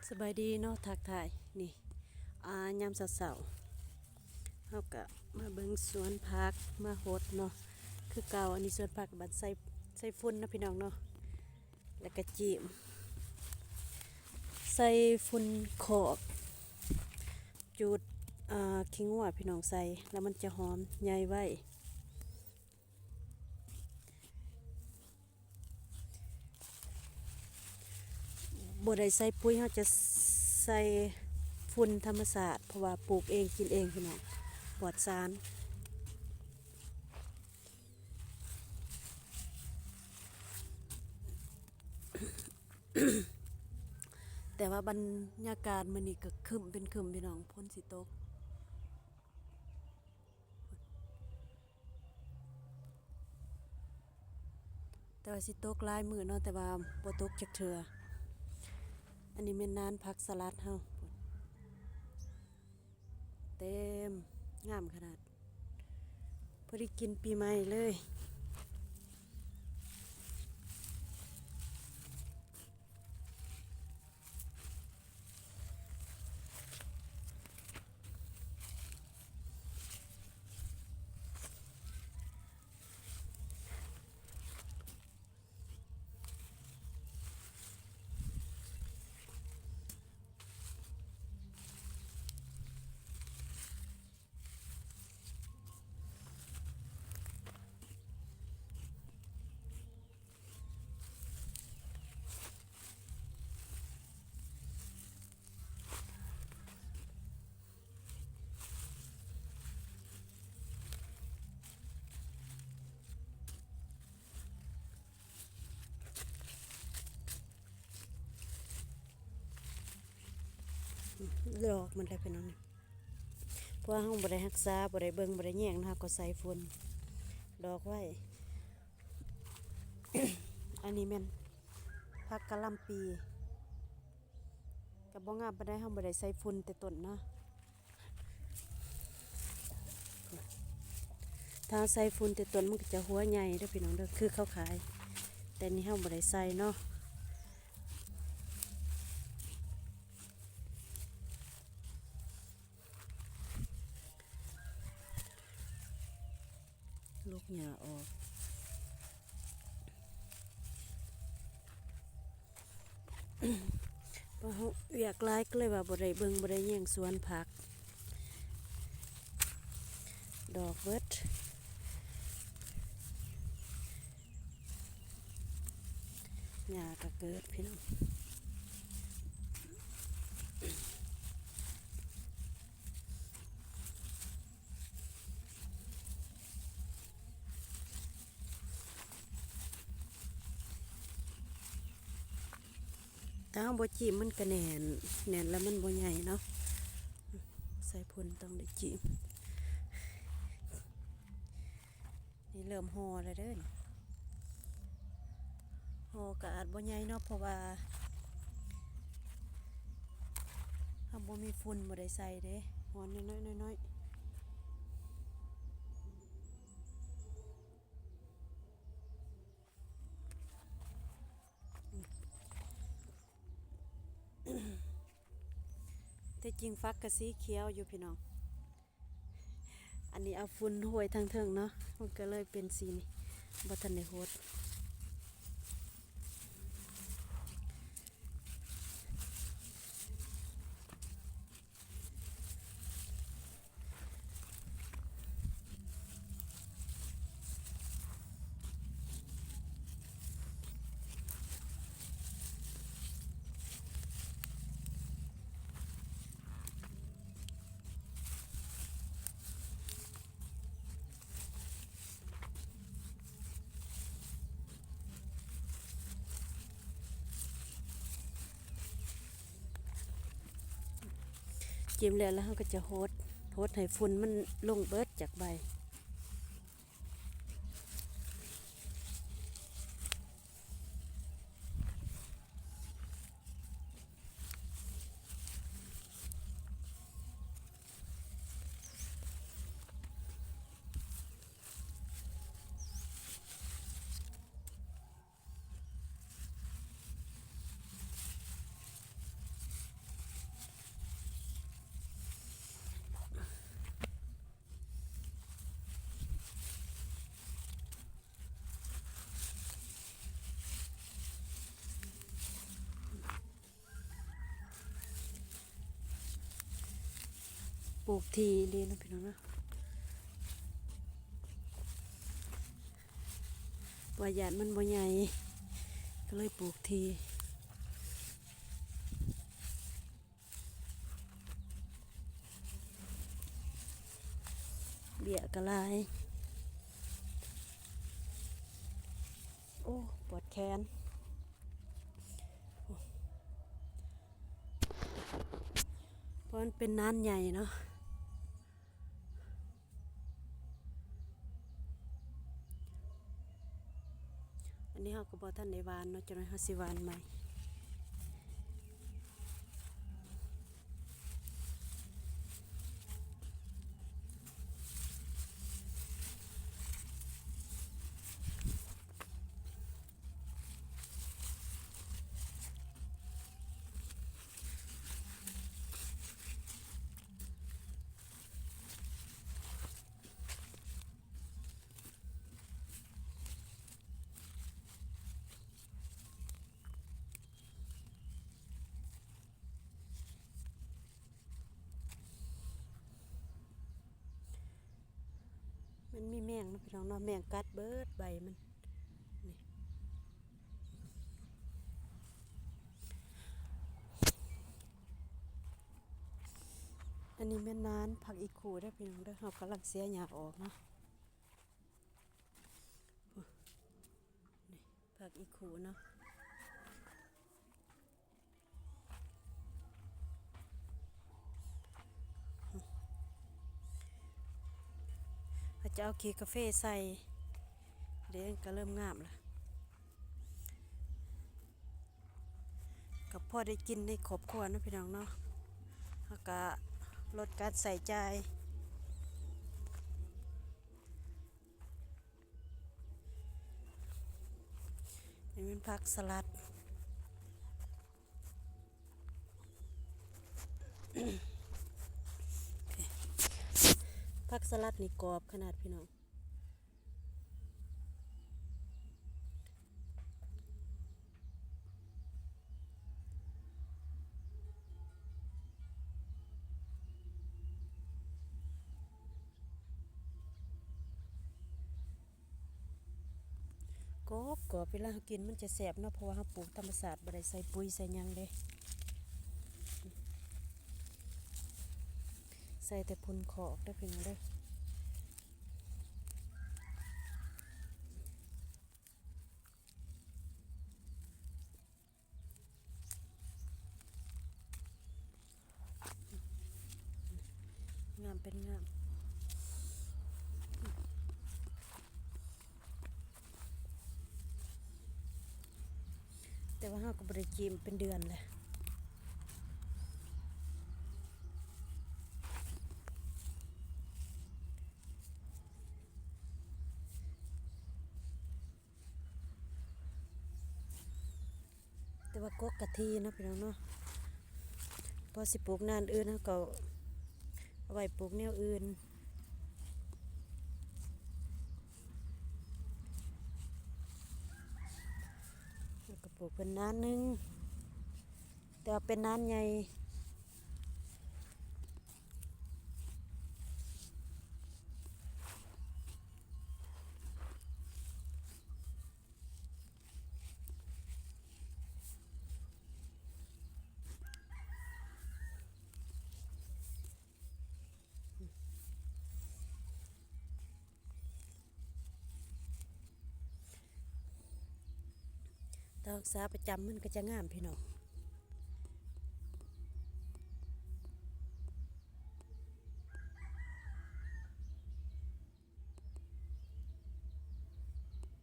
ສະບາຍດີເນາະ ທັກທາຍ ນີ້ ອາ ຍາມເຊົ້າໆ ເຮົາກະມາເບິ່ງສວນຜັກ ມາຫົດເນາະ ຄືເກົ່າ. ອັນນີ້ສວນຜັກ ບັດໃສ່ ໃສ່ຝຸ່ນເນາະ ພີ່ນ້ອງເນາະ ແລ້ວກະຈີ້ມ ໃສ່ຝຸ່ນຄອກ ຈູດ ອາ ຂີ້ງົວ ພີ່ນ້ອງ ໃສ່ ແລ້ວມັນຈະຫອມ ໃຫຍ່ໄວ. ບໍ່ໄດ້ໃສ່ປຸ໋ຍ ເຮົາຈະໃສ່ຝຸ່ນທຳມະຊາດ ເພາະວ່າປູກເອງກິນເອງ ພີ່ນ້ອງ ປອດສານ. ແຕ່ວ່າບັນຍາກາດມື້ນີ້ກໍຄຶ້ມເປັນຄຶ້ມ ພີ່ນ້ອງ ຝົນຊິຕົກ. ແຕ່ວ່າຊິຕົກຫຼາຍມື້ເນາະ ແຕ່ວ່າບໍ່ຕົກຈັກເທື່ອ. ອັນນີ້ແມ່ນນານຜັກສະຫຼັດເຮົາ ເຕັມ ງາມຂະໜາດ ພໍດີກິນປີໃໝ່ເລີຍ. ດອກມັນແຫຼະ ພີ່ນ້ອງ ເພາະວ່າເຮົາບໍ່ໄດ້ຮັກສາ ບໍ່ໄດ້ເບິ່ງ ບໍ່ໄດ້ແຍງ ເຮົາກໍໃສ່ຝຸ່ນດອກໄວ້. ອັນນີ້ແມ່ນຜັກກະຫຼ່ຳປີ ກໍບໍ່ງາມປານໃດ ເຮົາບໍ່ໄດ້ໃສ່ຝຸ່ນແຕ່ຕົ້ນເນາະ. ຖ້າໃສ່ຝຸ່ນແຕ່ຕົ້ນມັນກໍຈະຫົວໃຫຍ່ເດີ້ ພີ່ນ້ອງເດີ້ ຄືເຂົາຂາຍ ແຕ່ນີ້ເຮົາບໍ່ໄດ້ໃສ່ເນາະ. ລູກຫຍ້າອອກ ເພາະເຮົາວຽກຫຼາຍ ກໍເລີຍວ່າບໍ່ໄດ້ເບິ່ງ ບໍ່ໄດ້ແຍງສວນຜັກ ດອກເບິດ. ຫຍ້າກໍເກີດ ພີ່ນ້ອງ. ຖ້າເຮົາບໍ່ຈີ້ມມັນກະແໜ້ນ ແໜ້ນແລ້ວມັນບໍ່ໃຫຍ່ເນາະ. ໃສ່ຝຸ່ນຕ້ອງໄດ້ຈີ້ມ. ນີ້ເລີ່ມຫໍ່ແລ້ວເດີ້ ຫໍ່ກະອາດບໍ່ໃຫຍ່ເນາະ ເພາະວ່າເຮົາບໍ່ມີຝຸ່ນ ບໍ່ໄດ້ໃສ່ເດ້ ຫໍ່ນ້ອຍໆ ນ້ອຍໆ. ແທ້ຈິງຝັກກະສີຂຽວຢູ່ພີ່ນ້ອງ ອັນນີ້ເອົາຝຸ່ນໂຮຍທາງເທິງເນາະ ມັນກະເລີຍເປັນສີນີ້ ບໍ່ທັນໄດ້ຫົດ. ຈີ້ມແລ້ວ ແລ້ວເຮົາກໍຈະຫົດ ຫົດໃຫ້ຝຸ່ນມັນລົງເບິດຈາກໃບ. ເ ປູກຖີ່ອີ່ຫຼີເນາະພີ່ນ້ອງເນາະ ວ່າຢ້ານມັນບໍ່ໃຫຍ່ ກໍເລີຍປູກຖີ່. ເບ້ຍກໍຫຼາຍ. ໂອ້ ປວດແຂນ ເພາະມັນເປັນນານໃຫຍ່ເນາະ. ອັນນີ້ເຮົາກໍບໍ່ທັນໄດ້ຫວ່ານເນາະ ຈັກໜ້ອຍເຮົາຊິຫວ່ານໃໝ່. ມັນມີແມງເນາະ ພີ່ນ້ອງເນາະ ແມງກັດເບິດໃບມັນ ນີ້. ອັນນີ້ແມ່ນນານຜັກອີ່ຄູເດີພີ່ນ້ອງເດີ ເຮົາກຳລັງເສຍຫຍ້າອອກເນາະ. ນີ້ ຜັກອີ່ຄູເນາະ ເຮົາຈະເອົາຂີ້ກາເຟໃສ່ ເດ້ ກໍເລີ່ມງາມລະ ກໍພໍໄດ້ກິນໃນຄອບຄົວເນາະ ພີ່ນ້ອງເນາະ ເຮົາກໍລົດການໃຊ້ຈ່າຍ. ນີ້ແມ່ນຜັກສະຫຼັດ ຜັກສະຫຼັດນີ້ກອບຂະໜາດ ພີ່ນ້ອງ. ກອບໆ ເວລາເຮົາກິນມັນຈະແຊບເນາະ ເພາະວ່າເຮົາປູກທຳມະຊາດ ບໍ່ໄດ້ໃສ່ປຸ໋ຍໃສ່ຫຍັງເດ້ ໃສ່ແຕ່ຝຸ່ນຄອກເດີພີ່ນ້ອງເດີ. ງາມເປັນງາມ ແຕ່ວ່າເຮົາກໍບໍ່ໄດ້ຈີ້ມເປັນເດືອນແລ້ວ. ແຕ່ວ່າກົກກະທີເນາະ ພີ່ນ້ອງເນາະ ພໍຊິປູກນານອື່ນ ເຮົາກໍເອົາໄວ້ປູກແນວອື່ນ ແລ້ວກໍປູກເພິ່ນນານໜຶ່ງ ແຕ່ວ່າເປັນນານໃຫຍ່. ຖ້າຮັກສາປະຈຳມັນກໍຈະງາມ ພີ່ນ້ອງ.